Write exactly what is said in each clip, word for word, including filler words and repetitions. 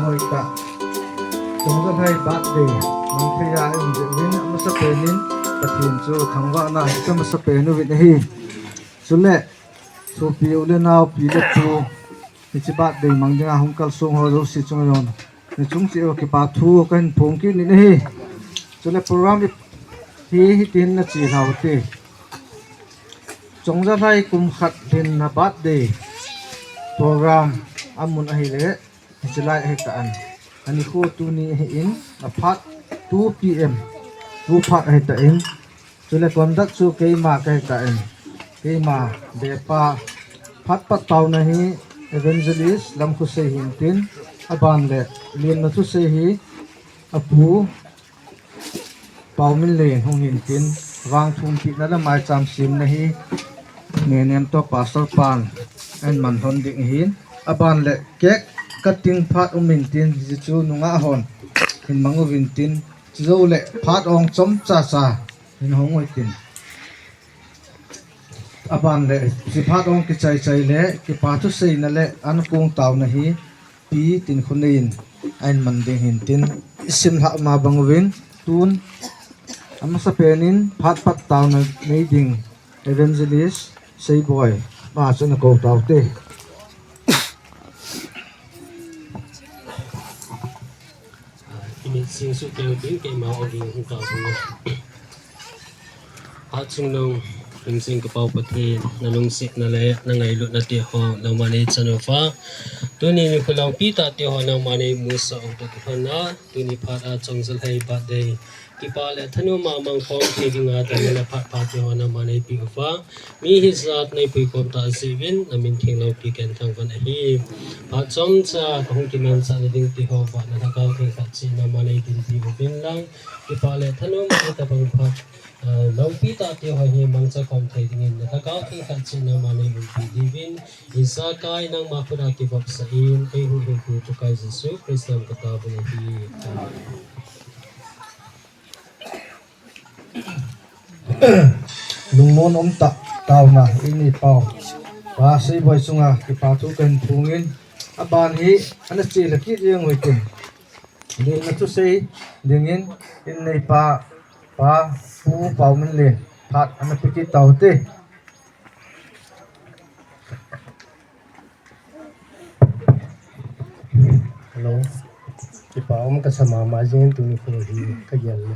Hoitah. Chongjalhai birthday mang thei a i um jeh uvin, amasapen in Pathen chu thangvahna i pe masapen uvin ahi. Chule sopi u le nao, pi le pu, hiche birthday mang dinga hung kalsong ho jouse chunga jong nachung cheh uva kipa thu kahin phong kit in ahi. Chule program hi hitin nachilhau te. Chongjalhai kum khat lhinna birthday program amun ahile, hiche lai ahi tan. Anikho tuni ahin, aphat two P M, two phat ahi tan. Chule conduct chu keima kahi tan. Keima bepa, phat pat taona hi Evangelist Lamkhosei hintin, aban le lemna thusei hi apu Paominlen hung hintin, vangthumpina le maicham semna hi Nenem toh Pastor pan ahin man lhon ding ahin, aban le cake cutting phat um intin, hichu nungah hon hin mang uvin tin, chujou le phat ong chomcha cha hin hong uvintin. Aban le hiche phat ong kichai chai le kipa thuseina le ankong taona hi Pi Tinkhonei in ahin man ding hintin, isim lhah ma bang uvin, tun amasapen in phat pat taona nei ding Evangelist Seiboi pa chu nakou taute. Imit sing suh keu tin keima ogin hung kau bang. Hatchungnung, Lungsing Kapau Pathen, nalungsetna le nangailutna te ho nangman eichan uva, tuni nikho loupi tah te ho nangman eimusah u toh kilhonna, tuni phat a Chongjalhai birthday kipa le thanop a mangkhom thei dinga damna le phat pha te ho nangman eipeh uva, mi hijat neipuikhom tah jeh uvin namin theng loupi kahin thangvah ahi. Phat chomcha kahung kimanchah nading te ho uva nalhagao theng khat cheh nangman eidinpi uvin lang, kipa le thanop a hitobang phat, ah, loupi tah te ho hi mangcha khom thei dingin nalhagao theng khat cheh nangman eiumpi diuvin, ijakai nangma khut a kivopsah in, eihuhhingpu Pakai Jesu Christa min in kataovin ahi. Amen. Lungmon umtah taona inei pau Pa Seiboi chunga kipa thu kahin phongin, aban hi ana chelha kit jeng uhitin, lemna thusei dingin inneipa Pa Pu Paominlen phat ana pe kit taute. Hello. Kipa um kasa mama jingin tuni nikho hi kagel le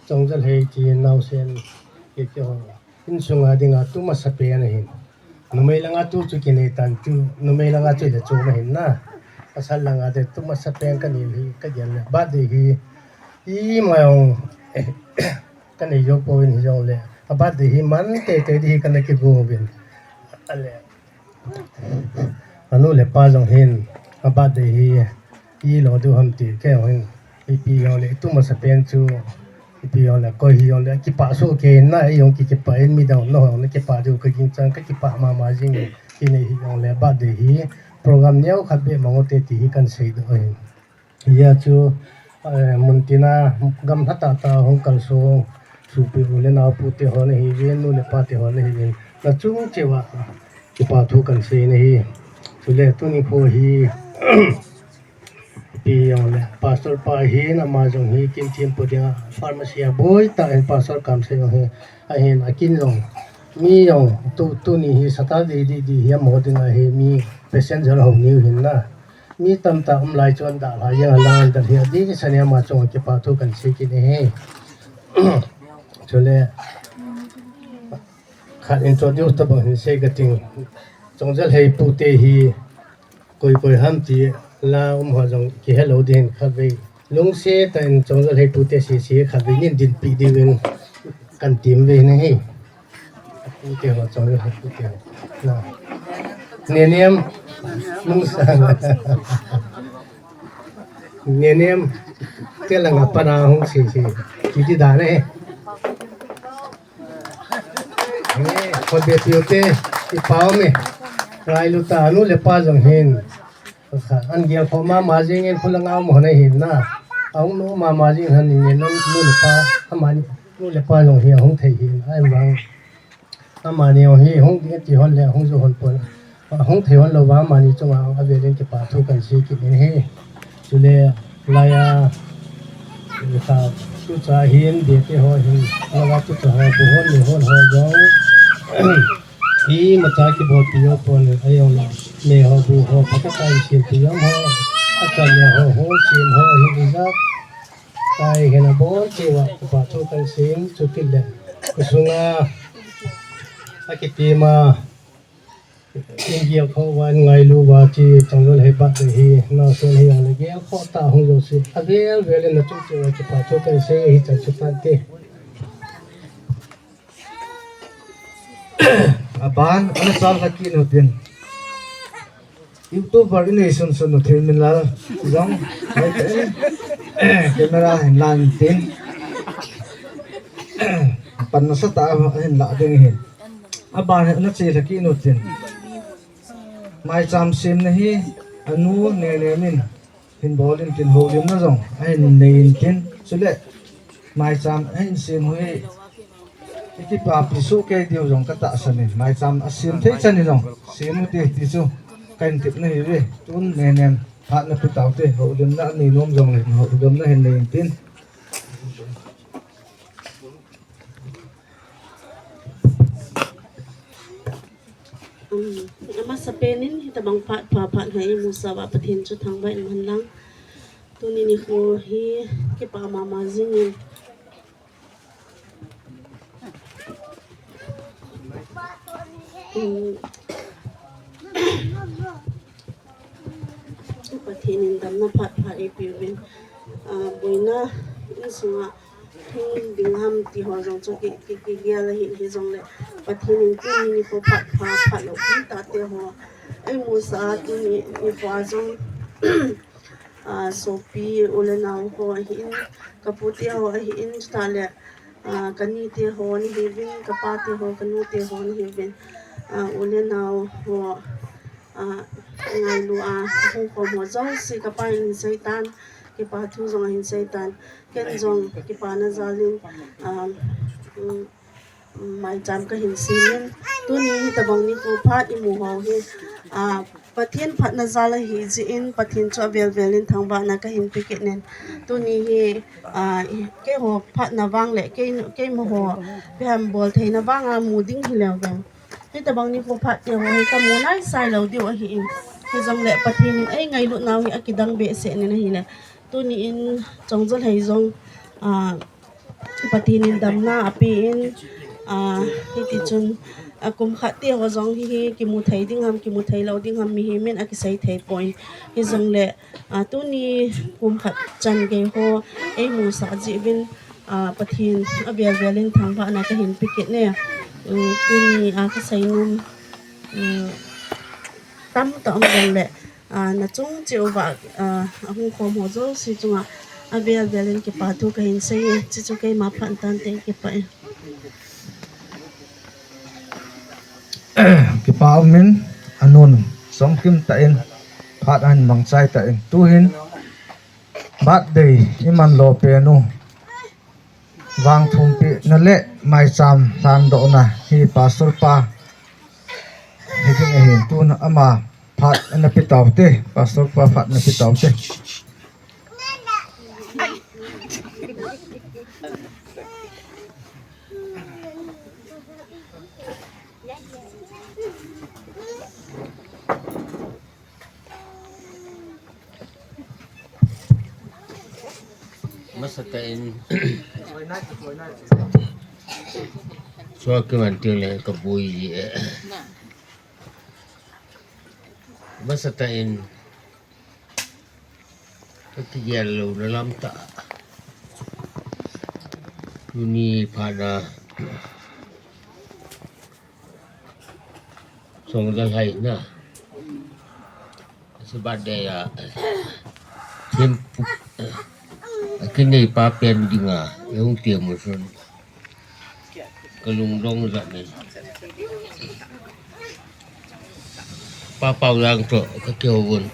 Chongjalhai chi naosen kiti ho insunga dinga tu masapen ahin. Numei langa tu chu kinei tan chu, numei langa chu le chu ahin na. Pasal langa de tu masapen kanei hi kagel le. Birthday hi ima jong kanei jou pouvin hijongle, a birthday hi man teitei ding hi kana kigong uvin. Ale, anu le apa jong hin a birthday hi ilo diu ham ti kei jong hin, ipi jongle itu masapen chu, ipi jongle koi hijongle kipah soh kei in na, eijong kikipah in, midang nahon nakipah diu kagingchan, kakipah mama jing in. Kinei hijongle birthday hi program neokhat beh mang ute ti hi kahin seidoh ahin. Hijeh chun, eh, muntina gamlha tahtah hung kalsong sopi u le nao pute ho nahiuvin, nu le pate ho nahiuvin, nachung cheh uva kipa thu kahin sei ahi. Chule tuni nikho hi ipi jongle Pastor pa hin ama jong hi kin thempu dinga pharmacy a boitah in Pastor Kamsei jong hi ahin, akin jong mi jong tu, tuni hi Saturday didi hi amaho dinga hi mi passenger hou niu hin na. Mi tamtah um lai chun dalha jeng a lang dalha ding, isa ni ama chunga kipa thu kahin sei kit ahi. Chule khat introduce tabang hin sei kating. Chongjalhai pute hi koi koi ham ti la um ho jong kihelou ding khatvei. Lungset tah in Chongjalhai pute sese khatvei nin dinpi diuvin kahin tem uve ahi. Pute ho, Chongjalhai pute ho. Na. Nenem. Nungsa. Nenem. Te langa pana hung sese. Kiti dan e. Khonbe piu te, kipa um e. Ngailu ta, nu le pa jong hin. An gel kho mama jing in, khulanga um hon ahin na. Ahung nom mama jing hon in, nu, nu le pa, amani, nu le pa jong hi ahung thei hin. Ahivang, amani jong hi hung ding ti hon le, hung jou hon pon. Ahung thei hon louva, amani chunga avelin kipa thu kahin sei kit in ahi. Chule, laiya, ka tucha hin, dete ho hin, laiya tucha ho, bu hon, me hon ho jong. Imacha kibolpi jong pon, ajong le, me ho, bu ho, phatah in sempi jom ho, achan le ho, ho, sem ho, hin ijat. Kai hin abol, kipa thu kahin sei, chuti le. Kasunga, akiti ma, India kho van ngailu va chi Chongjol hei bat le hi, nason hei ang le gel kho ta hung jo si. Avel vel in nachung chu kipa thu kahin sei hi chan chu tan te. Aban, ana sal kha kit nu tin. YouTuber inei sun sun nu Thinminlal jong, hai te, camera hin lan tin. Pan nasatah a hin la ding hin. Aban hin ana che lha kit nu tin. Maicham semna hi anu Nenem in hin bol in tin, houlimna jong ahin nei in tin. Chule maicham ahin sem u hi ikipapi soh kei diu jong katahsan in, maicham asem thei chan in jong sem u hite ti chu kahin tepna ahi ve. Tun Nenem phat nape tau te, houlimna anei nom jong le houlimna hin nei in tin. Um, amasapen in hitabang phat pha phat hi eimusah uva Pathen chu thangvah in umhen lang. Tuni nikho hi kipa mama jing in. Um, Pathen in damna phat pha eipe uvin, ah, boina insunga hung ding ham ti ho jong chu ki, ki, kigel ahin, hijongle Pathen in tuni nikho phat pha phat lou pi tah te ho eimusah a, tuni nikho a jong, ah, sopi u le nao ho ahin, kapu te ho ahin, chutah le, ah, kani te ho nahiuvin, kapa te ho, kanu te ho nahiuvin, ah, u le nao ho, ah, ngailu a hung khom ho jouse kapa in ahin seitan, kipa thu jong ahin seitan. Ken jong kipana jal in, ah, um, maicham kahin sem in, tuni hitabang nikho phat imu ho hi, ah, Pathen phatna jal ahi jeh in, Pathen chu avel vel in thangvahna kahin pe kit in. Tuni hi, ah, keiho phatna vang le kei, keima ho, ipi ham bol theina vang a mu ding hileu vang. Hitabang nikho phat te ho hi kamu naisai lou diu ahin. Hijongle Pathen in eingailut nau hi akidang behseh in ahile. Tuni in Chongjol hei jong, ah, Pathen in damna ape in, ah, hiti chun, ah, kum khat te ho jong hi, hi kimu thei ding ham, kimu thei lou ding ham, mihem in akisei thei poi. Hijongle, ah, tuni kum khat chan gei ho eimusah jeh uvin, ah, Pathen avel vel in thangvahna kahin pe kit e. Um, tuni, ah, kasei nom, um, tamtah um jongle, ah, nachung cheh uva, ah, ahung khom ho jouse chunga avel vel in kipa thu kahin sei e, chuchu keima phat tante, kipah e. Kipa um in, anun somkim tah in, phat ahin mangchai tah in, tuhin birthday iman lou pen u, vangthumpina le maicham lhandohna hi Pastor pa hiding ahin, tun ama phat ana pe taute, Pastor pa phat ana pe taute. Masatah in, chua kiman teng le kaboi ji e. Masatah in, kakigel louna lam tah. Tuni phat a Chongjol hei na. Birthday a, thempu, akinei pa pen dinga, eihung temu sun. Kalungdong jat in. Pa Paojang toh kakihou un.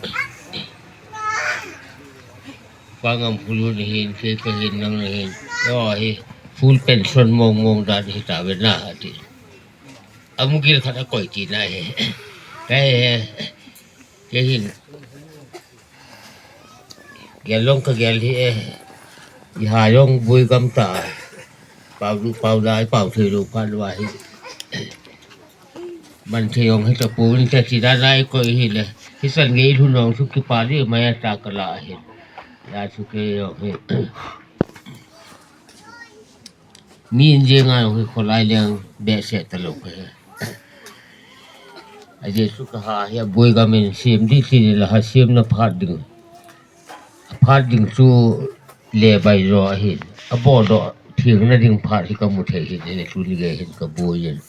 Pa Ngamphulun ahin, kei kahin, nang nahin. Yo hi, full pension mong mong dan hita ve na ati. Amugil khat akoi tina hi. Kahe, kei hin. Gel long kagel hi e. Iha jong boi gam ta. Pau du, pau dai, pau thei du, phat va hi. Man thei jong hi tapon, tati da dai koi hile. Hisan gei lhun jong chu kipa di mai ta kala hin. Ya chu kei jong hi. Mi in jenga jong hi kholai leng behseh talou kahi. Ajeh chu kaha hi aboi gam in sem di ti la ha sem na phat ding. Aphat ding chu le bai jo ahin. Abol doh theng na ding phat hi kamu thei hin, tuni gei hin kaboi in.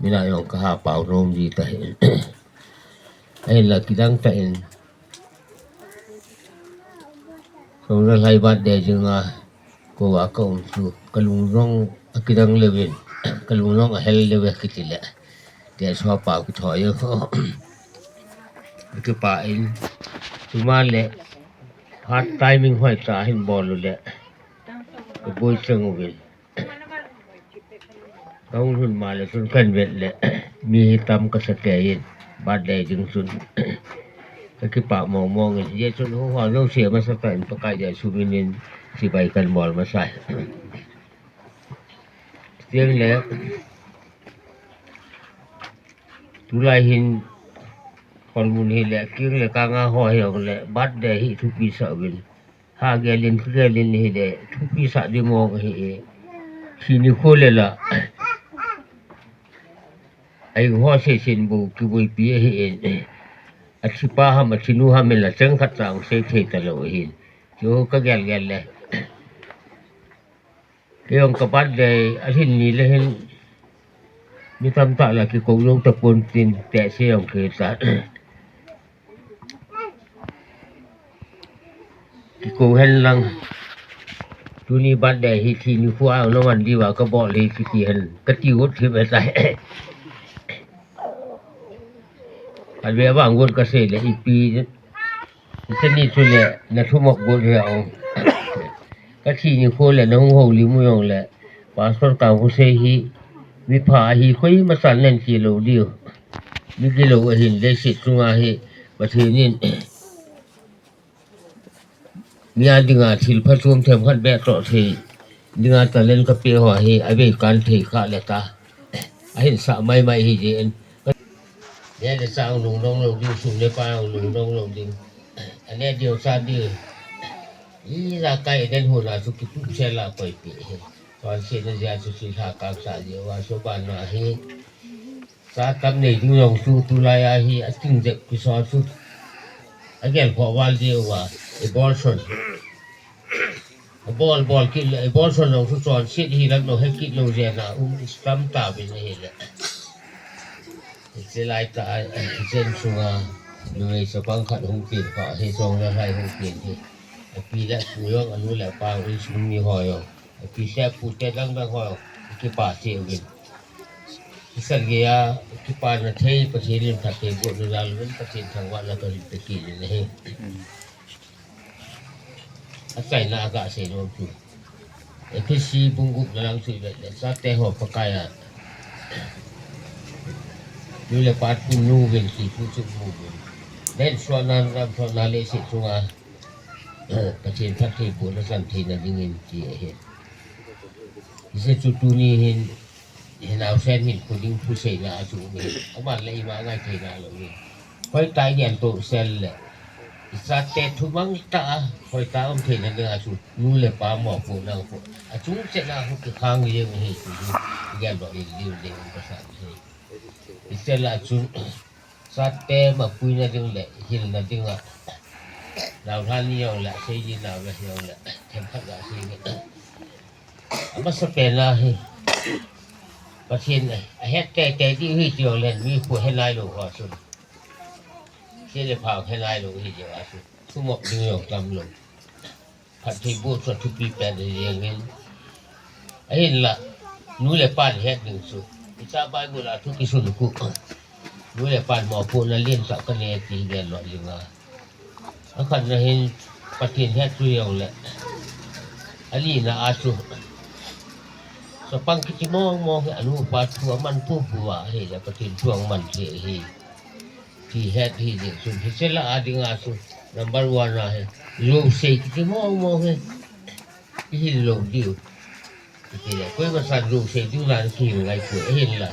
Mina jong kaha pau nom di ta hin. Ahin la kidang ta in. Song la lai bat de jing a. Ko a ka um chu, ka lung jong a kidang levin, ka lung jong a hel leve kiti le. Te so pa ki thoi yo. Ki pa in, tuma le, phat timing hoi ta hin bol le. Ka boi chang uvin. Ka hung lhun ma le chun kan vet le, mi hi tam ka sa kei in, birthday ding chun. Ka kipah mong mong in, hijeh chun hung hon jouse masa tah in Pakai Jesu min in chibai kan bol masa hi. Tiang le, tulai hin, khol mun hi le, kiang le kanga ho hi ong le, birthday hi thupi sa uvin. Ha gelin, gelin hi le, thupi sa di mong hi e. Thi nikho le la. Ai ho se sin bu ki bui pi hi e. A thi pa ham, a thi nu ham la chang khat chang se thei ta lo hin. Chu ka gel gel le. Kei jong ka birthday, a hin ni le hin, mi tamtah la kikou jou tapon tin, tehse jong kei ta. Kikou hen lang, tuni birthday hi thi nikho a, na man diu va ka bol hi kiti hen, kati ut hi ve tai. Khat ve vang got ka sei le, ipi, ichani chu le, na thumop got hi a ong. Ka thi nikho le, na hung houlim u jong le, Pastor Kangkhosei hi, mi pha ahi, koima chan nen ti lou diu. Mi gilou ahin, leiset chunga hi, Pathen in, mi a dinga thil phatchom themkhat beh toh thei dinga talent ka pe ho hi, a vei kan thei kha le ta. A hin sa mai mai hi jeh in. Ne le chah lungdong lou ding, sum le pai lungdong lou ding. A ne diu chah diu. Ijakai den hon a chu kitup sel a koi pi hi. Chonsetna jeh a chu thilha kang sa jeh uva chu ban na hi. Cha tam nei ding jong chu tulai a hi a ting jep kiso chu. A gel phoh val jeh uva. Abortion. A bol bol kit le, abortion jong chu chonset hi lam lou, he kit lou jeh a um tam tauvin ahile. Hiche lai tah a, hiche chunga, numei chapang khat hung pen kha, hi jong le lai hung pen hi. A pi le pu jong, a nu le pa jong, insung mi ho jong. A pi te pu te dang dang ho jong, kipa cheh uvin. Hisan gei a, kipana thei, Pathen in phatthei boh na jal uvin, Pathen thangvahna ka hin pe kit in ahi. Achaina a kasei nom chu. Ephesi bung gup na lang chu i vet le, chate ho Pakai a nu le pa thu mu uvin, thi thu chu mu uvin. Len suahna, ram suahna leiset chunga Pathen phatthei bohna chan theina dingin ti ahi. Hiche chu tuni hin, Hi naosen hin kho ding thu seina a chu um e. Aman le ima ngai theina lou e. Hoitah i gen toh sel le. I chate thu mang tah a, hoitah um theina ding a chu nu le pa mopohna khu. A chung cheh na khu kikhang jeng hi chu. I gen lou in liu le um ka sa hi. I sel a chun Chate mapuina ding le hilna ding a, naosen ni jong le, seijin nau le jong le, themkhat gasei ni. Amasa pen a hi, Pathen a het teitei ding hi ti jong le, mi khu he nai lou ho chun. Se le pha he nai lou hi ti a chu, thumop ding jong tam lou. Phatthei boh chu athupi pen ahi jeng in. Ahinla, nu le pan het ding chu. Hiche Bible a thu kisun khu. Nu le pan mopohna lentah kanei ti gel lou jing a. Akhatna hin Pathen het chu jong le. Anina a chu. Chapang kiti mong mong hi, anu apa thu aman popo a, ahile Pathen thu aman thei ahi. Ti het hi jeh chun, hiche lah a dinga chu number one ahi. Jousei kiti mong mong hi, ihil lou diu. Kiti le, koima san jousei diu nan kihil ngai poi, ahinla.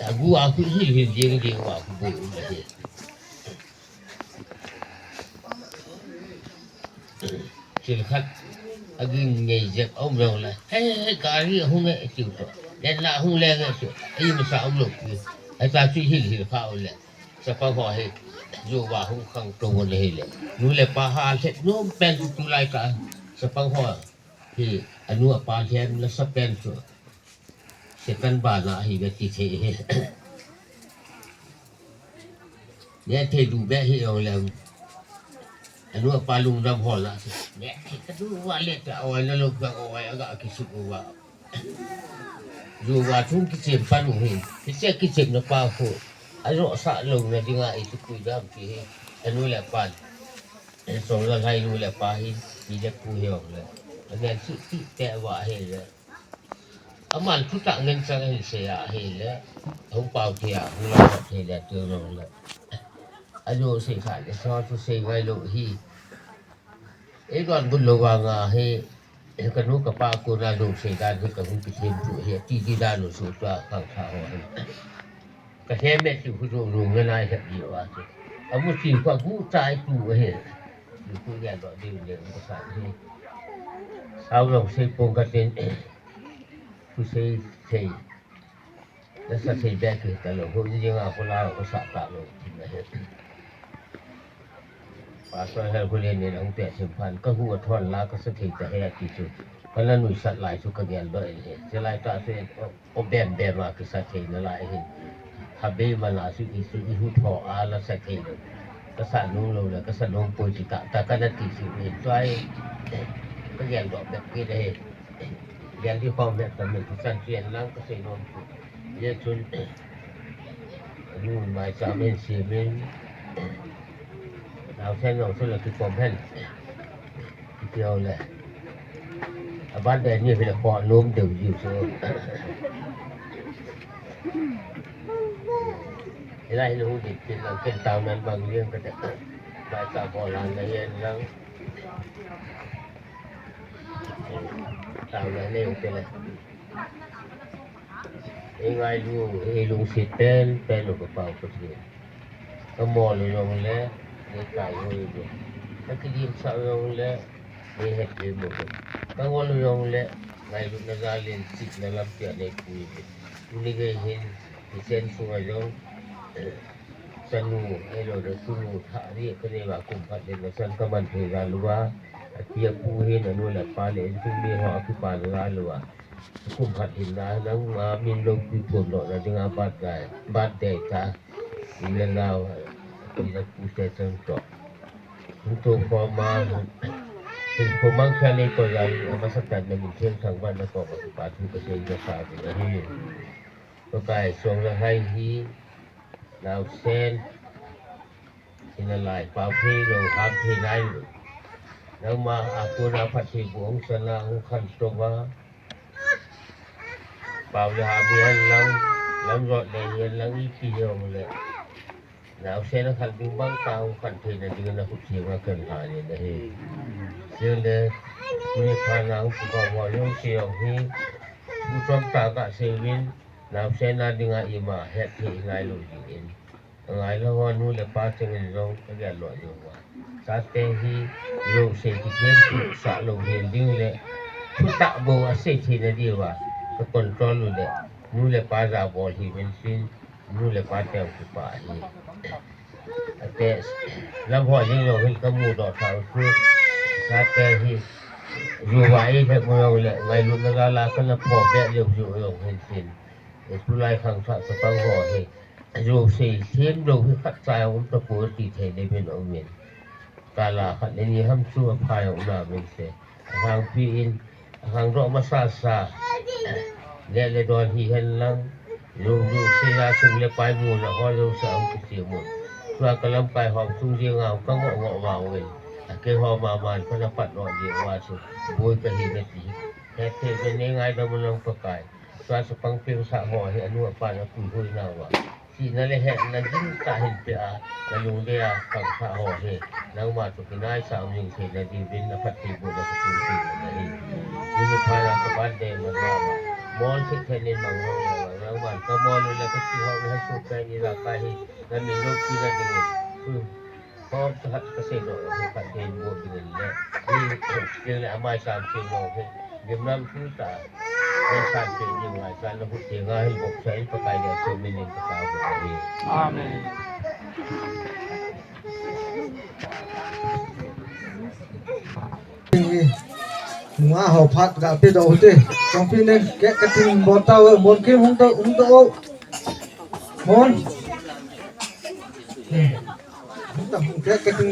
Agu a khu ihil hil jeng jeng uva khu boi um ahi. Thil khat aging ngei jep aum jongle, "He, he, gari ahung e," tiu toh. "Len la ahung leng e," tiu. Ahi masa aum lou pi. Ahi ta chu hil hil kha u le. Chapang ho hi, jouva hung khangtou u le hile. Nu le pa ha lhep nom pen chu tulai ka. Chapang ho hi, anu apa lhem nasa pen chu. Satan bana ahi ve ti thei hi. Neh thei du beh hi jongle, anu apa lungdam hol na. Neh thei ta du va le ta, oi na lou ka, oi aga kisuk uva. Jouva chung kichem pan u hi. Hiche kichemna pa khu, ajoh sah louna dinga eiti pui dam ti hi. Anu le apan. Song la lai nu le pa hi, pi le pu hi jongle. Angen chu ti te va hi le. Aman thutah ngen chang ahin sei a ahile, ahung pao thei a, ahung lamsot thei le, tiu jongle. Ajousei kha le, so thusei ngai lou hi. Eidonbut lou vanga hi, kanu kapa kona jousei dan hi kahung kithem tu hi, ati di dan u chu tua khangthah ho hi. Kahe me ti khu jou lou ngen a het diu a chu. Amu ti khu agu chai tu ahi. Ti khu gel doh diu le kasa hi. Sao jong sei pong katin. Thusei thei. Nasa thei beh kit talou. Hou jing a khu la kasa talou. Ti na het. Pastor Helkhulen in ahung peh thim phat, kahu athon la kasa thei tahe ati chu. Kana nuisat lai chu kagel doh in ahi. Chulai tah chu o, o bem bem a kisa thei nalai ahi. Habei man a chu i, i, ihu tho a la sa thei lou. Kasa nom lou le, kasa nom poi chu tah, tah kana ti chu ahi. Tua hi, kagel doh bep kit ahi. Gel di khom bep ta min, chu chan chu en lang kasei nom chu. Hijeh chun, anu maicham in semin, naosen jong chu la kikhom hen. Kiti u le. Aban de ni hile kho nom deu jiu chu. Hilai hin hung dit tin lang ken tao nan bang liang kate. Maicham ho lan la yen lang. Tao nan neu te le. Eingailu, eilungset pen pen u kapau Pathen. Kamol u jongle, neikai u jongle. Kakidimsah u jongle, neihet lim u. Kangol u jongle, ngailutna jal in chihna lampi a neipui uve. Tuni gei hin, hichen sunga jong, chanu, ahilou le tunu, thah ding kanei uva kum phat le nasan kaman thei jal uva. Api apu hin anu le apa le insung mi ho akipana jal uva. Kum khat hinna nangma min loupui phondohna dinga birthday, birthday ta. In le nao, in le pu te chang toh. Hung to khoma, hinkho mangcha nei toh jal in, amasa pen na min theng thangvahna koma kipa thu kasei kasa uvin ahi. Pakai Songlahai hi, naosen, hinalai, pao thei lou, ham thei nailou. Nangma a kona phattheiboh hung sana hung khantou va. Pao le ham hihen lang, lamjot le hihen lang ipi hijongle. Naosen akhan ding bang tah hung khan theina dingin nakhut theng a kahin lhan in ahi. Chule, tuni phat a hung kipa ho jouse jong hi, thu chomcha kasei uvin, naosen a dinga ima hetthei ingailou jin. Angailou ho nu le pa chengin jong kagel lou jong uva. Chate hi jouse kikhen thu sah lou hel ding le thutah bou asei theina diuva ka control u le nu le pa jabol hiuvin tin nu le pa teu kipah ahi. Ate lam ho jing jong hin kamudoh thah u chu chate hi jouva eilhep u jong le ngailutna jal a kana phoh beh leu jeh u jong hin tin. Tulai khangthah chapang ho hi. Jouse themlou hi khatcha jong um tapoi ti thei le min um in. Kala khat le ni ham chu apha jong um nauvin se. Alhangpi in, alhangdoh masasa. Neh le don hihen lang. Jou, jouse a sum le pai muna ho jouse a hung kisem un. Tua kalamkai hom chung jenga hung kangoh ngoh vang uvin. Akeiho mama in kana patdoh jeh uva chu. Boi kahi nati. Hetthei uvin neingaidam un lang Pakai. Tua chapang pengsa ho hi anu apa na puihoina uva, sihna le hehna ding tah hin pea, na lungdei a pangsa ho hi nangma toh kinaisa um jing theina diuvin na phattheibohna ka pumpi na hi. Tuni phat a ka birthday man uva, mol thei thei nin mang jong le nangman ka mol u le ka chi ho le ha su pen ni la ka hi na min loupi na dingin. Khom thahat ka seidoh u hi phattheiboh dingin le, hi, ding le amai sam seidoh u hi, gimnam thu tah, le san pe ding ngai san na hu te nga hi bok sa in Pakai le so min in ka ta bo hi. Amen. Nunga ho phat ga pe doh u te. Chongpi ne ke ka tin bol tau, Mon Kim hung doh, hung doh. Mon. Hung ta hung ke ka tin.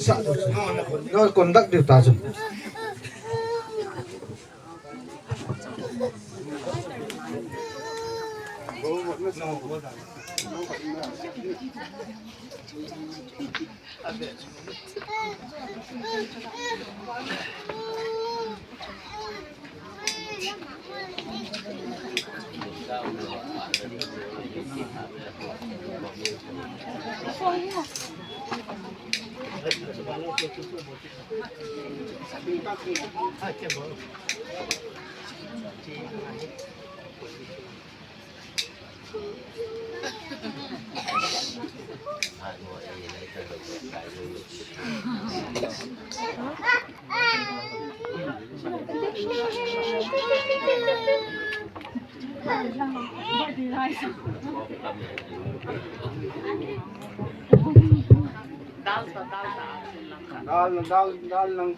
Sa. No conduct diu ta chu. Dal, dal, dal lang.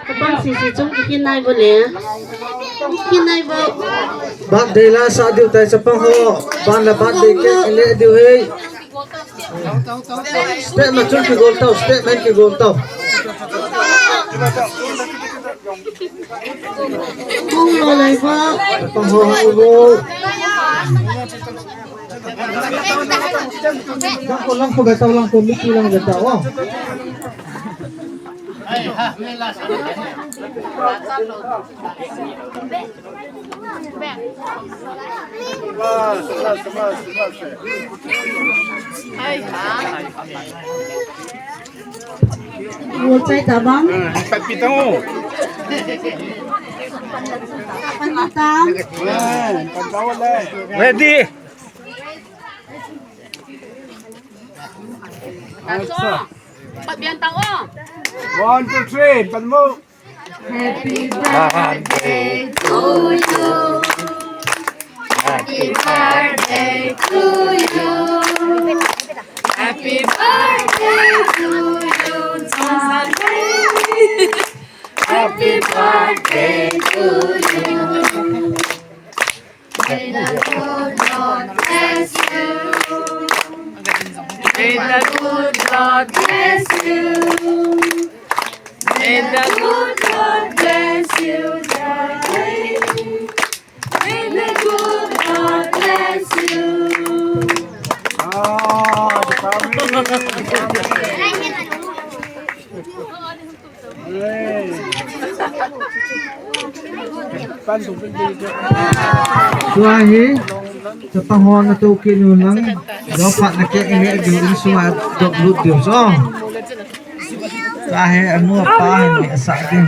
Chapang sisi chung kikin nai bo le. Kikin nai bo. Birthday la sa diu tai chapang ho. Ban la birthday cake le diu hei. Step ma chung kigol tau, step ma kigol tau. Hung lo lai ba. Pang ho ha u bo. Lang ko, lang ko, betau, lang ko, miti lang betau, oh. Wo chai ta bang. Pat pi tang o. Pan ta. Pan ta. Ready. Acha. Pat bian tang o. One, two, three, pan mo. Happy birthday to you. Happy birthday to you. Happy birthday to you, Sunday. Happy birthday to you. May the good Lord bless you. May the good Lord bless you. May the good Lord bless you, darling. May the good Lord bless you. Ah, the family. Tua hi, chapang ho na toh kit un lang, jo phat na cake neh diu, insung a dop lut diu so. Tua hi, anu apa hi, asa diu.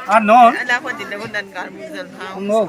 Ano? Ano?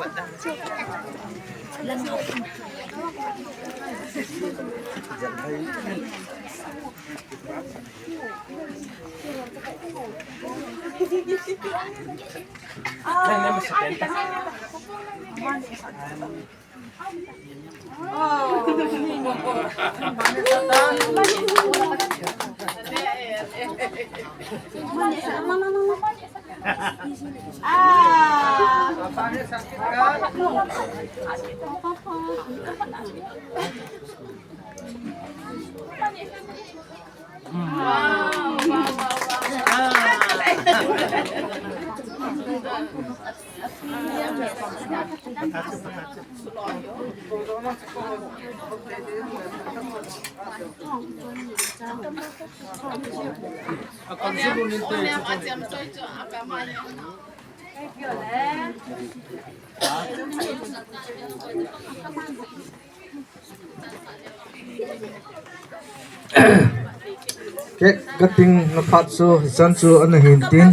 Cake cutting na phat chu, hichan chu ana hin tin.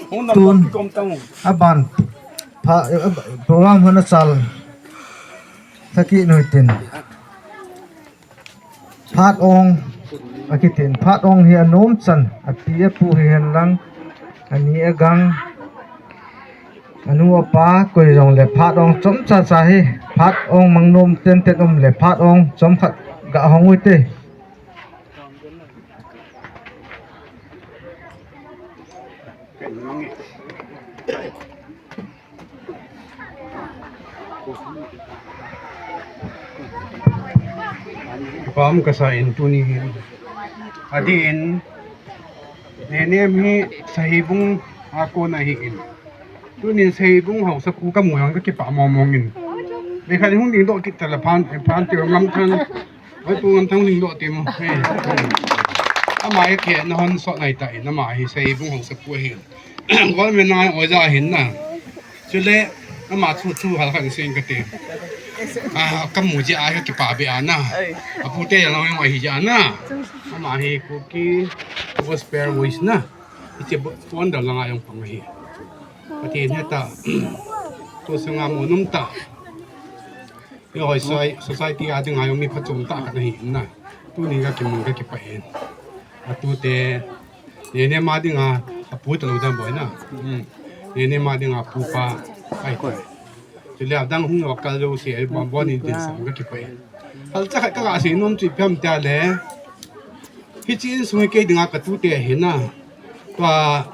Tun aban pha, program hon achal thaki noi tin. Phat ong akitin, phat ong hi anom chan, api apu hihen lang, ani agang, anu apa koi jong le phat ong chomcha cha hi, phat ong mang nom tenten um le phat ong chomkhat ga hong ui te. Pam kasa in tuni hin. Adin, Nenem hi Sahibung a kona hi in. Tunin Sahibung haosa pu kamu jong kakipah mong mong in. Lekha hung ding doh kit tala phan, phan ti ngam thang. Oi, pu ngam thang ling doh ti mo. Ama hi kei na hon sot nai ta in, ama hi Sahibung haosa pu hi. Gol me na oi ja hin na. Chule, ama chu chu hal khan sing kati. Ah, kamu ji a kakipah be ana. Apu te jong oi hi ja na. Ama hi Kuki Gospel Voice na. Hiche pon dal langa jong pang hi. Pathen heta. Tu sanga mo num ta. Eiho society a dinga jong mi phachom tah khat nahi in na. Tuni kakimang kakipah in. Atute, Nenem a dinga, apu talou dan boi na. Nenem a dinga pupa, ai koi. Chule adang hung lo kal lo se, ai bon bon in tin sang kakipah in. Halcha khat kaga sei nom chu ipi ham tia le. Hiche insung hi kei dinga katute hi na. Tua,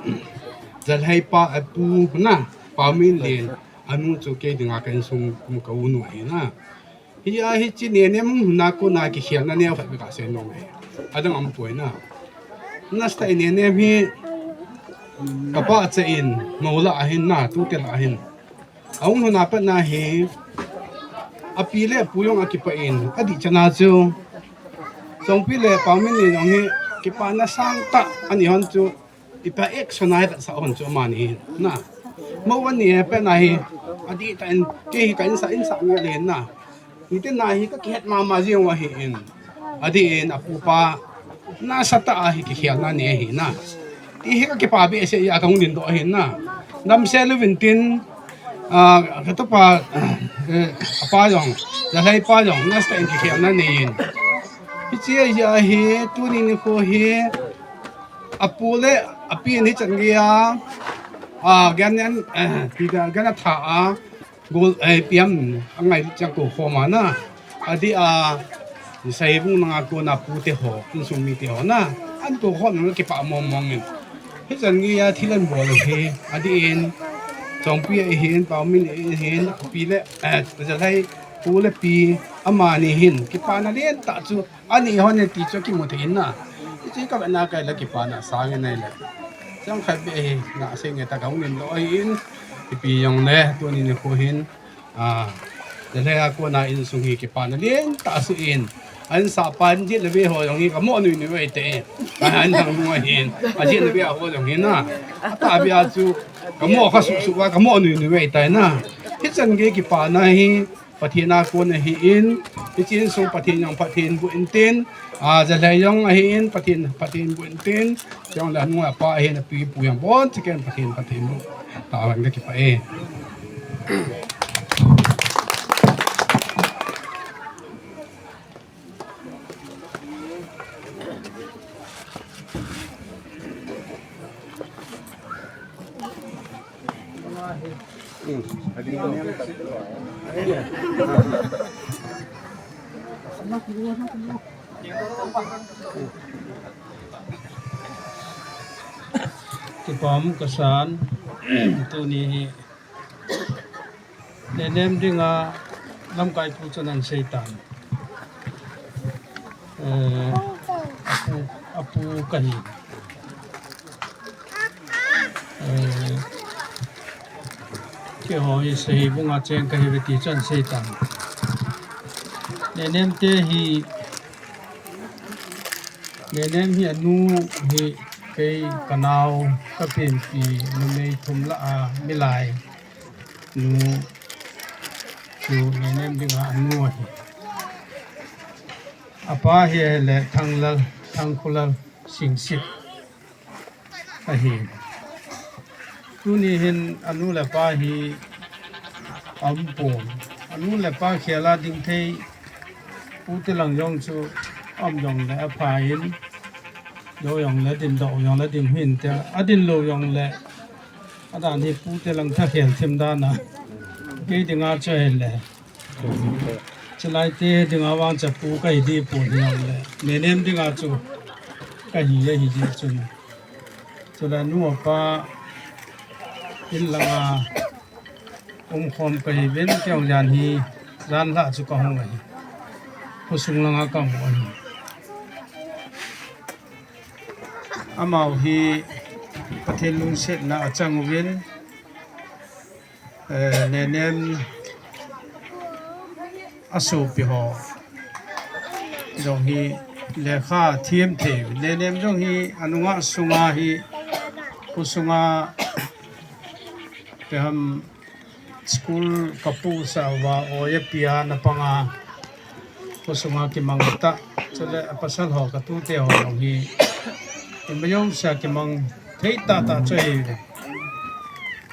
Jalhai pa, apu na, Paominlen. Anu chu kei dinga ka insung kum ka unu ahi na. Hia hiche Nenem hung huna kona kikhelna neo khat ka sei nom e. Adang aum poi na. Nasta in Nenem hi kapa cha in, mo lah ahin na, tute lah ahin. Ahung huna pat na hi, api le apu jong akipah in, adih chana chu. Chongpi le Paominlen jong hi, kipana sangtah, ani hon chu. Ipa action a hi kasah hon chu amani na. Mo ani he pe na hi. Adih tah in, kei hi ka insah, insah nge le na. Nitin na hi kakihet mama jing u ahi in. Adih in apupa. Nasatah a hi kikhelna nei ahi na. Ti hi kakipah behseh a kahung dingdoh ahi na. Damsel uvin tin, ah, katupa, eh, apa jong, Jalhai pa jong, nasatah in kikhelna nei in. Hiche ahi, tuni nikho hi, Apu le api in hichan gei a, a, gan an, eh, ti da, gan atha a, gol, eh, piam, angai chang ko khom a na. Adih a, Sahibung langa kona pute ho, insung mite ho na. An to khom na kipah mong mong in. Hichan gei a thil an bol hi, adih in, Chongpi ahin, Paomin ahin, api le, eh, Jalhai, pu le pi, amani hin, kipana lentah chu, Ani hon e ti chu kimu thei in na. Hiche ka vetna kai la kipana sang in nai le. Chang khat be hi na se nge ta ka hung in lo ahi in. Ipi jong le tuni nikho hin. A, Jalhai a kona insung hi kipana lentah asuh in. An sahpa in jin le ve ho jong hi kamo nui nui ve te. An dang nu ahi in. A jin le ve ho jong hi na. Ata be a chu kamo kha suh suh a kamo nui nui ve tai na. Hichan gei kipana hi. Pathen a kon ahi in, hiche insung Pathen jong Pathen bu in tin, a, Jalhai jong ahi in, Pathen, Pathen bu in tin, jong le anu apa ahi in, api pu jong bon, chicken Pathen, Pathen bu. Tavan kakipah e. Kipah um kasan, tuni hi Nenem dinga lamkai pu chun ahin sei tan. Eh, apu, apu kahi. Eh, Keiho hi Sahibunga cheng kahiuve ti chu ahin seitan. Nenem te hi, Nenem hi anu hi, kei kanao, kapenpi, numei thum lah a milai nu chu Nenem dinga anu ahi. Apa hi ahile Thanglal, Thangkhulal Singsit ahi. Tuni hin anu le apa hi aumpon. Anu le apa khel a ding thei, pu te lang jong chu aum jongle apha in, jo jongle adin doh jongle adin hinte, adin lou jongle, adan hi pu te lang thakhel thim dan a. Kei dinga chu ahile, chulai te dinga vang chu pu kahi ding pon hijongle, Nenem dinga chu kahi ahi jeh chun. Chule anu apa in langa umkhom kahiuvin, kei jong jan hi, jan lhah chu kahung ahi. Khosung langa kaum u ahi. Amaho hi Pathen lungsetna achang uvin, eh, Nenem asopi ho jong hi lekha them thei. Nenem jong hi anunga sunga hi, khosunga peham school kapusa uva, oiya pia na panga, khosunga kimang tah. Chule apasal ho, katute ho jong hi, ima jong sa kimang thei tahtah chu ahi.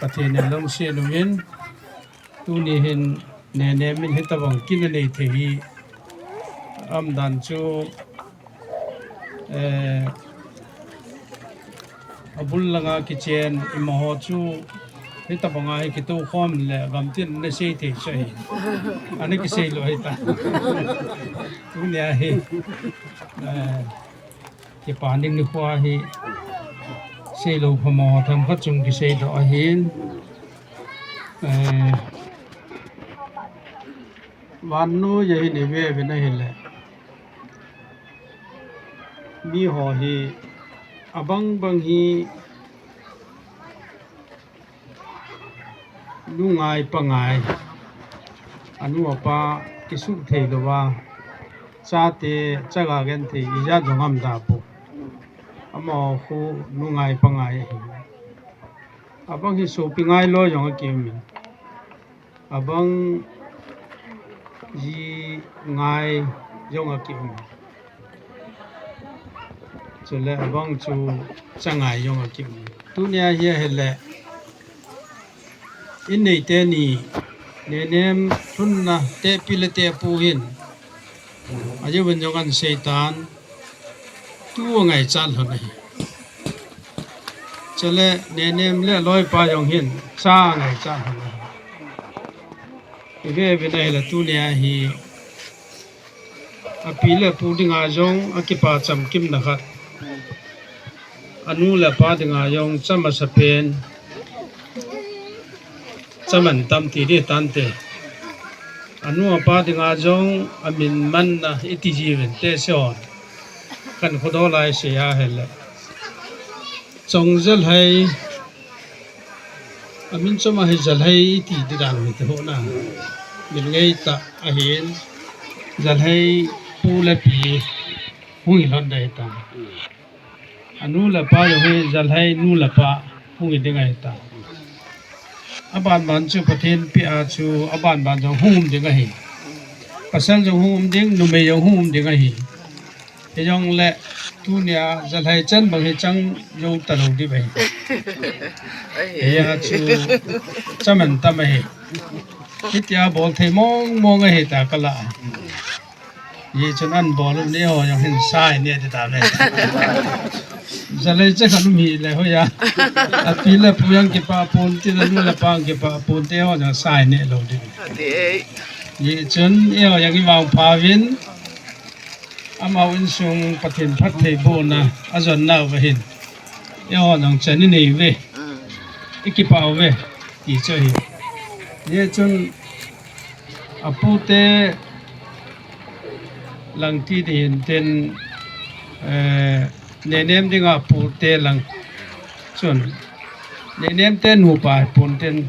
Pathen in lungset uvin, tuni hin Nenem in hitabang kin anei thei hi, aumdan chu, eh, abul langa kichen imaho chu hitabanga hi kitoukhom le gamtin ana sei thei chu ahi. Ana kisei lou ahitai. Tunia hi, eh, kipa ding nikho hi seilou phamo themkhat chung kiseidoh ahin, eh, vannoi a hin ive uvin ahile, miho hi abang bang hi nu ngai pa ngai, anu apa kisuh thei louva, chate chaga genthei ijat jong aumda pou. Amaho khu nu ngai pa ngai ahi. Abang hi sopi ngai loi jong akiumin, abang ji ngai jong akiumin, chule abang chu cha ngai jong akiumin. Tunia hi ahile, innei teni, Nenem lhunna tehpi le tehpu hin, ajouvin jong ahin seitan, tu angaichat lhon ahi. Chule Nenem le aloipa jong hin cha angaichat lhon ahi. Ive uvin ahile, tunia hi api le apu dinga jong akipa chamkimna khat, anu le apa dinga jong chamasapen, chamantam ti ding tante. Anu apa dinga jong amin manna iti jiuvinte, sehon, kankhodoh lai sei ahile, Chongjalhai, amin chom ahi, Jalhai iti ding dan hite hona. Min ngeitah ahin, Jalhai pu le pi hung hi lhon ding ahitai. Anu le apa jong hi Jalhai nu le pa hung hi ding ahitai. Abanban chu Pathen peh a chu abanban jong hung um ding ahi. Pasal jong hung um ding, numei jong hung um ding ahi. Hijongle tunia Jalhai chan bang hi chang jou talou ding ahi. Hiya chu chamantam ahi. Hitia bol thei mong mong ahita kalah. Hijeh chun ahin bol u, neiho jong hin sa ineh ding tave. Jalhai cha khat um hile hoiya, api le apu jong kipah ponte, anu le apa jong kipah ponte, eiho jong sa ineh lou ding. Hijeh chun eiho jong ivangpha uvin, amaho insung Pathen phattheibohna ajonna uva hin, eiho jong chan inei uve, ikipah uve, ti chu ahi. Hijeh chun apute lang ti ding hintin, eh, Nenem dinga apute lang chun, Nenem te nupa pontin,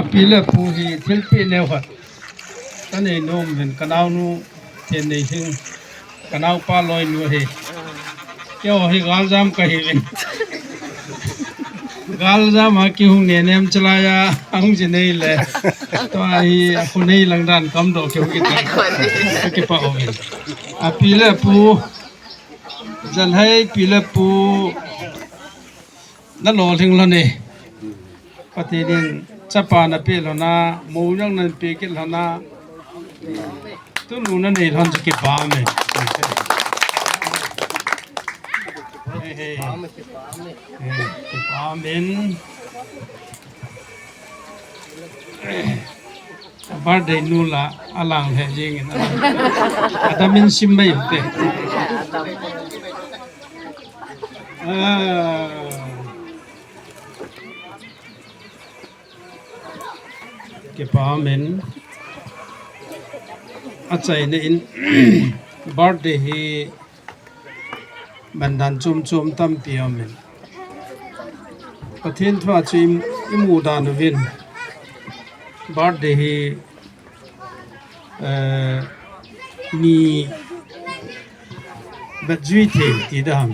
Api le pu hi thilpeh neo khat kanei nom uvin, kanaonu Tenneihing, kanaopa loinu hi. Keiho hi galjam kahiuvin. Galjam a kihung nenem chalai a, ahung ji nei le. Tua hi akhonei lang dan kamdoh kihung kit. Kakipah uvin. Api le pu, Jalhai pi le pu, nalolhing lhon e. Pathen in chapa napeh lhon a, mou jong napeh kit lhon a, tunu nanei lhon chu kipah e. He, he. He, kipah e. Birthday nu la alang lheh jengin, adam in sim mai ute. Ah. Kipah e. Achaina in birthday hi mandan chom chom tampi aumin. Pathen thu a chu i, imu dan uvin. Birthday hi, eh, ni vet jui thei ti dan.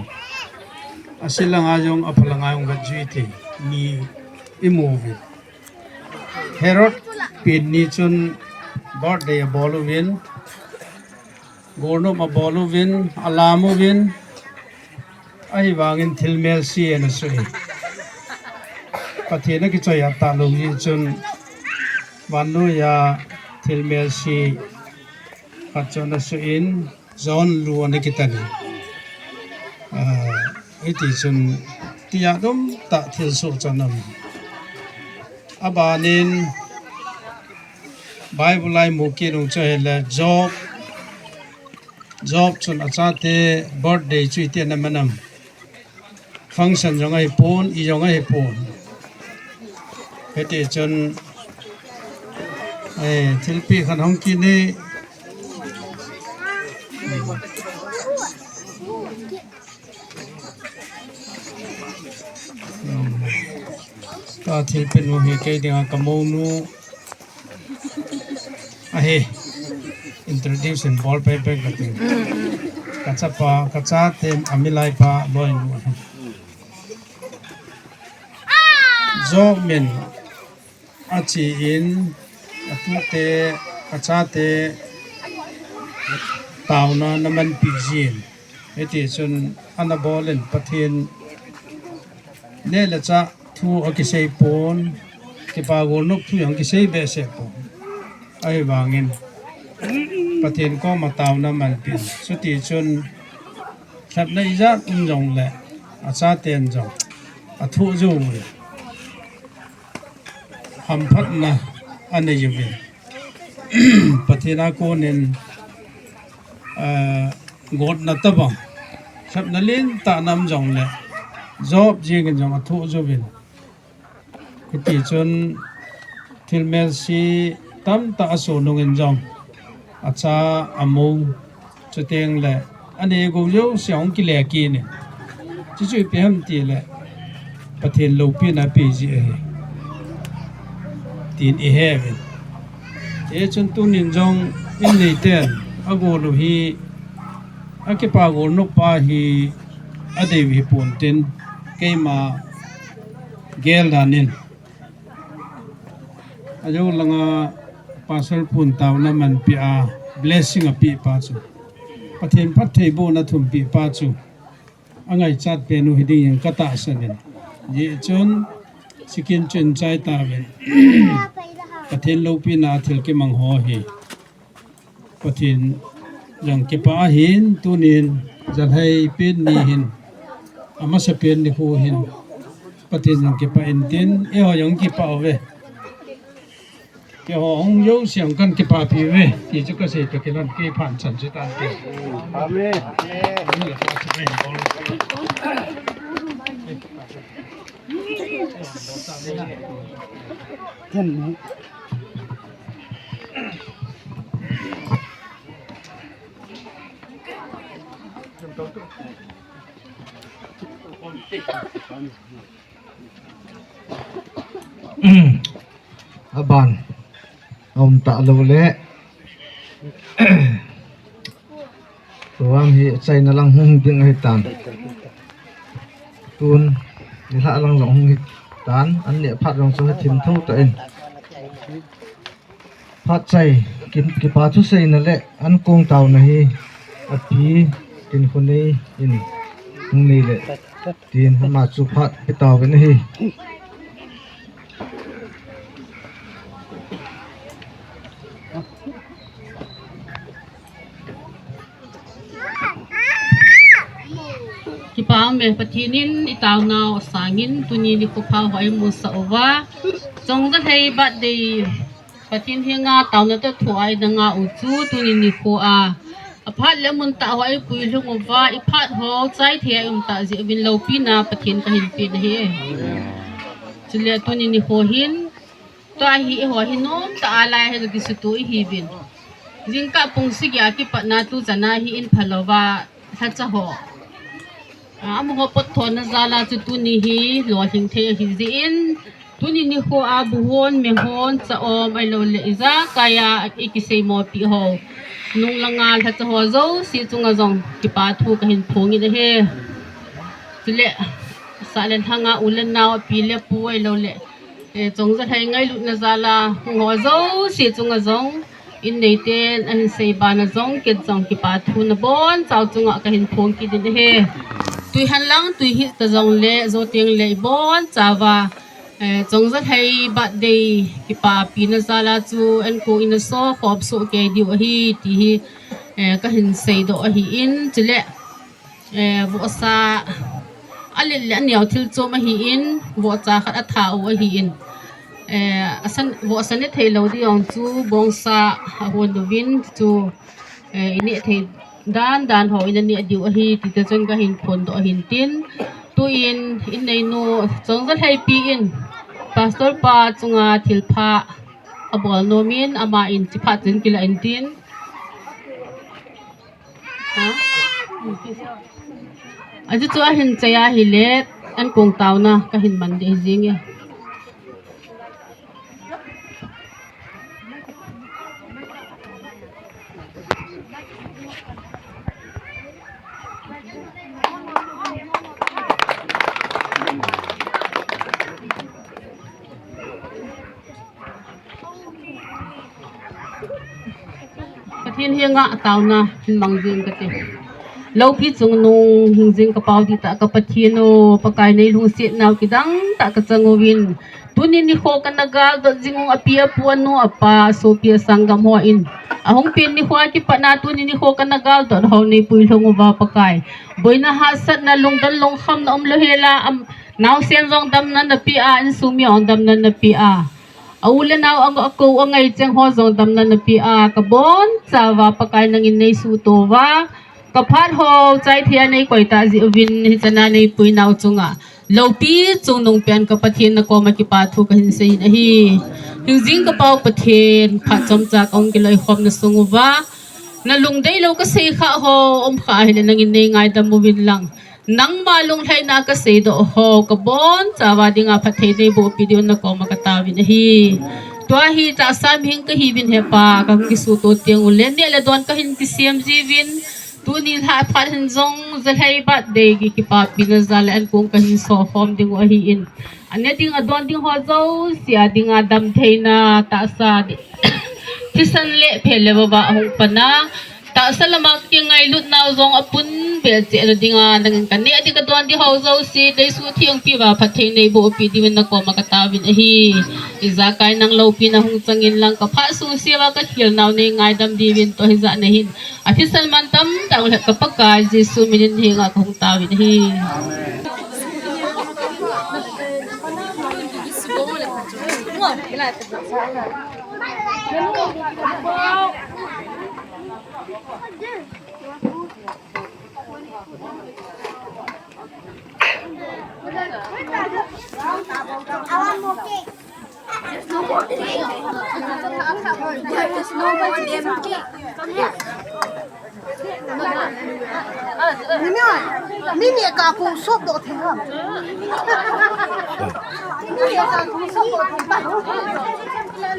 Ase langa jong, apha langa jong vet jui thei ni imu uvin. Herod pen ni chun birthday abol uvin, golnop abol uvin, alam uvin, ahivangin thil melse ana suh e. Pathen akichoi a talou jeh chun, vannoiya thil melse khat chu ana suh in, John lu ana kitan e. Ah, hiti chun, tia dom tah thilsoh chu ana um. Abanin, Bible a imu kit u chu ahile Job. Job chun achate birthday chu iti ana man am. Function jong ahipon, i jong ahipon. Hiti chun, eh, thilpeh khat hung kit e. Hmm. Tua thilpeh nu hi kei dinga kamounu ahi. Introduce in bol pehpeh kati. Kachapa, kachate, amilaipa, loinu ahi. Job min achen, atute, achate, taona ana manpi jin. Hiti chun ana bol in Pathen neh le chah thu akisei pon, kipa golnop thu jong kisei behseh pon. Ahivangin Pathen koma taona manpi. Chuti chun lhepna ijat um jongle, achaten jong athoh jou uvin, hamphatna anei uvin. Pathen a konin, ah, gotna tabang, lhepna lentah na um jongle, Job jengin jong athoh jouvin. Hiti chun thil melse tamtah asoh nungin jong, acha, amou, chuteng le anei agou jouse ahung kile kit in. Chuchu ipi ham tile, Pathen loupina ape jeh ahi, tin ihe uvin. Hichun tunin jong in neiten agol u hi, akipa golnop pa hi adei u hipon tin, keima gel danin, ajou langa Pastor pun taona manpi a, blessing apeh pa chu, Pathen phattheibohna thumpeh pa chu, angaichat pen u hiding in katahsan in. Hijeh chun, sikin chun chai tauvin. Pathen loupina a thil kimang ho hi Pathen jong kipah ahin, tunin Jalhai pen ni hin, amasapen nikho hin, Pathen jong kipah intin, eiho jong kipah uve. Keiho hung jouse jong kahin kipapi uve, ti chu kasei toh kilhon kei phat chan chu tante. Amen. Aban. Aum talou le. Program hi achaina lang hung ding ahitan. Tun, nilhah lang jong hung hitan, an neh phat jong chu hethim tho tah in. Phat chai, ki, kipa thuseina le ankong taona hi, api, Tinkhonei in, hung nei le, tin ama chu phat pe tauvin ahi. Kipa ume, Pathen in itaonau asangin tuni nikho pha ho eimusah uva. Chongjalhei birthday Pathen henga taona toh thoa ina ngah u chu tuni nikho a. Aphat le amun tah ho eipui lhung uva, iphat ho chai thei a ium tah jeh uvin loupina Pathen kahin pe nahi. Chule tuni nikho hin, tua hi eiho hi nomtah a lai hi kisutu ihiuvin. Jingkah pung sagi a kipatna tuchan a hi in phalouva lhacha ho. A, amaho potthona jal a chu tuni hi lolhing thei ahi jeh in, tuni nikho a bu hon, me hon, cha om, ahilou le ijakai a ikisei mopi ho. Nung langa lhacha ho jouse chunga jong kipa thu kahin phongin ahi. Chule, sah le lhanga u le nao, pi le pu ahilou le, eh, Chongjalhei ngailutna jal a hung ho jouse chunga jong, in neiten ahin sei bana jong, ken jong kipa thu nabonchau chunga kahin phong kit in ahi. Tui henlang, tui hih ta jongle, jou tengle ibonchauva, eh, Chongjalhei birthday kipapina jal a chu ankong in aso khom soh kei diu ahi, ti hi, eh, kahin seidoh ahin, chule, eh, vohsa alet le aneo thil chom ahin, vohcha khat atha u ahin, eh, asan, vohsa ne theilou ding jong chu bongsa ahon uvin chu, eh, ineh thei dan dan ho in aneh diu ahi, ti te chun kahin phondoh ahin tin. Tuin, in neinu Chongjalhei pi in, Pastor pa chunga thilpha abol nom in, ama in chiphat chun kilah in tin. Ha? Achu chu ahin chai ahile, ankong taona kahin man ding jing e. Pathen henga taona hin mang jing kate. Loupi chungnung hing jing ka pau dihtah ka Pathen o, Pakai nei lungsetnau kidang tah ka chang uvin. Tuni nikho kana galdot jing u api apu anu apa, asopi asanggam hon. Ahung pen nikho a kipatna tuni nikho kana galdot ho nei pui lhung uva Pakai. Boina hahsatna lungdon lungkhamna umlou hela am, naosen jong damna napeh a, insung mi jong damna napeh a. A u le nao a, a ko a ngai cheng ho jong damna napeh a, ka bonchauva Pakai nangin nei suhto uva, ka phat ho chai thei a nei koi tah jeh uvin hichan a nei pui nau chunga loupi chungnung pen ka Pathen na koma kipa thu kahin sei in ahi. Hing jing ka pau Pathen, phat chomcha kahung kiloikhomna sung uva, na lungdeilou ka sei kha ho um kha ahile nangin nei ngaidam uvin lang. Nangma lunglhaina ka seidoh ho, ka bonchauva dinga phatthei nei boh peh diuvin na koma ka taovin ahi. Tua hi tahsa mihing ka hiuvin he Pa, ka hung kisuhto teng ule, neh le don kahin kisem jiuvin, tuni lha phat hin jong Jalhai birthday ki kipapina jal a ankong kahin sokhom diu ahin. Ane ding adon ding ho jouse a dinga damtheina tahsa di. Thisan le phe le vava ahung pan a. Tahsa lama ka kingailutnau jong apun beh cheh na dinga, nangin ka neh ding ka don ding ho jouse, nei suhtheng peh uva phatthei nei boh peh diuvin na koma ka taovin ahi. Ijakai nang loupina hung changin lang ka phat sungse uva ka khelnau nei ngaidam diuvin toh hijat na hin. Athisan mantam tah uleh ka Pakai Jesu minin henga ka hung taovin ahi. Mimi, mimi ka ku sop do the ha. Mimi ka ku sop do the ha.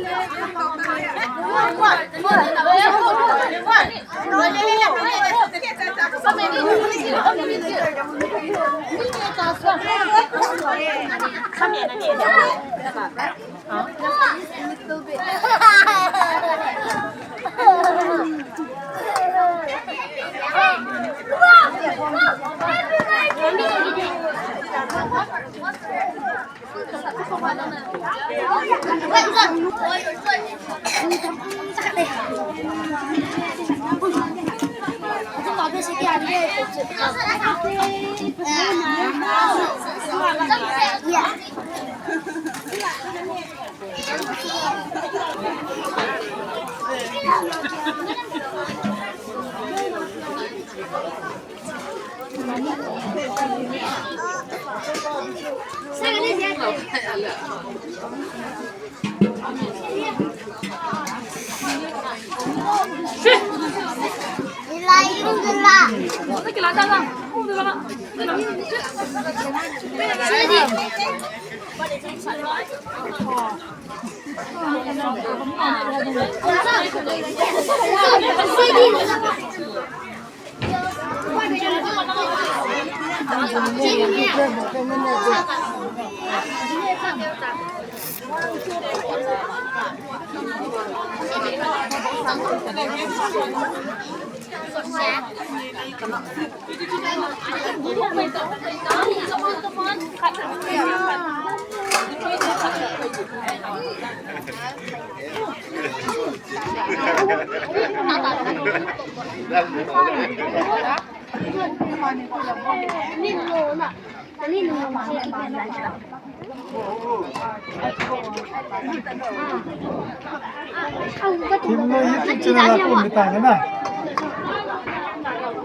Thimloi YouTube channel a kon bita na.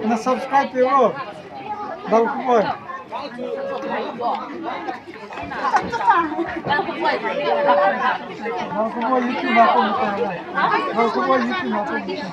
Na subscribe pe o. Bal ko. Bal ko YouTube a kon bita na. Bal ko YouTube a kon bita.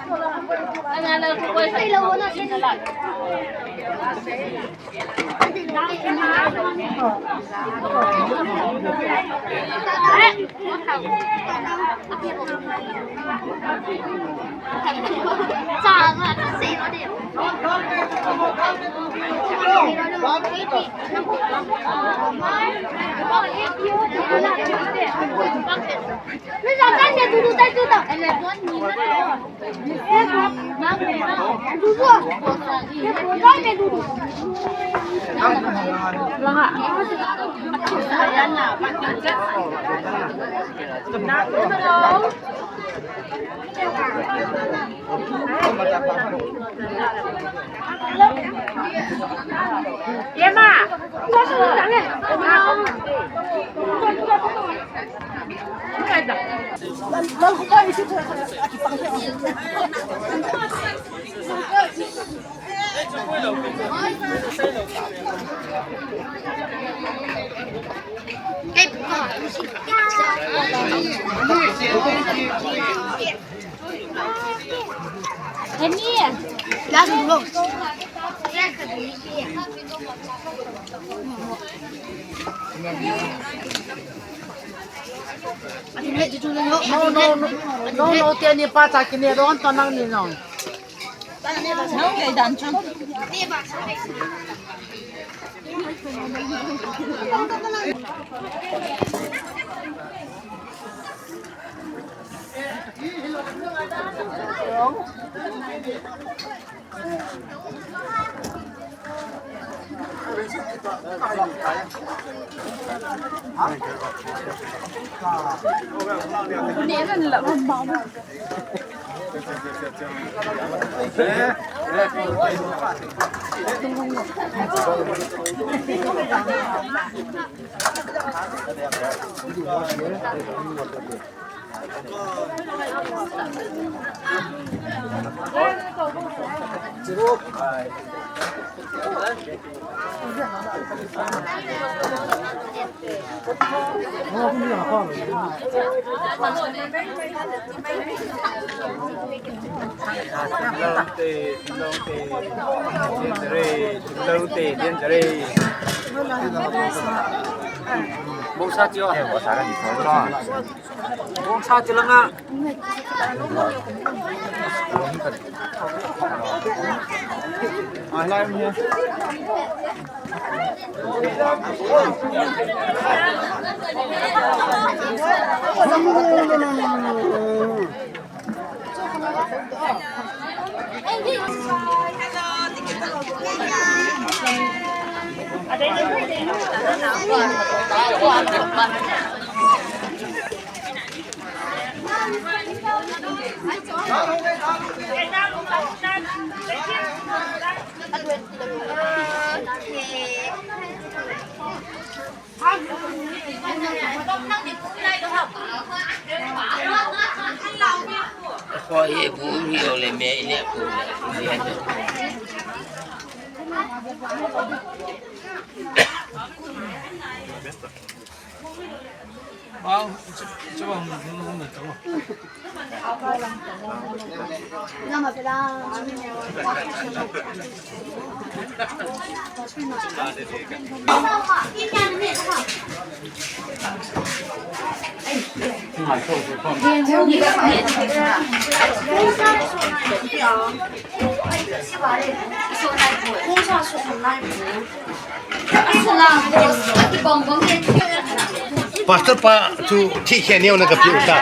No, no, no, no, no, teni pa cha kine don to nang ni no. Bongsa tio. Eh, bongsa kan tio. Bongsa tio langa. Ah, lai mo. Pastor pa chu thi khe neo na ka piu ta.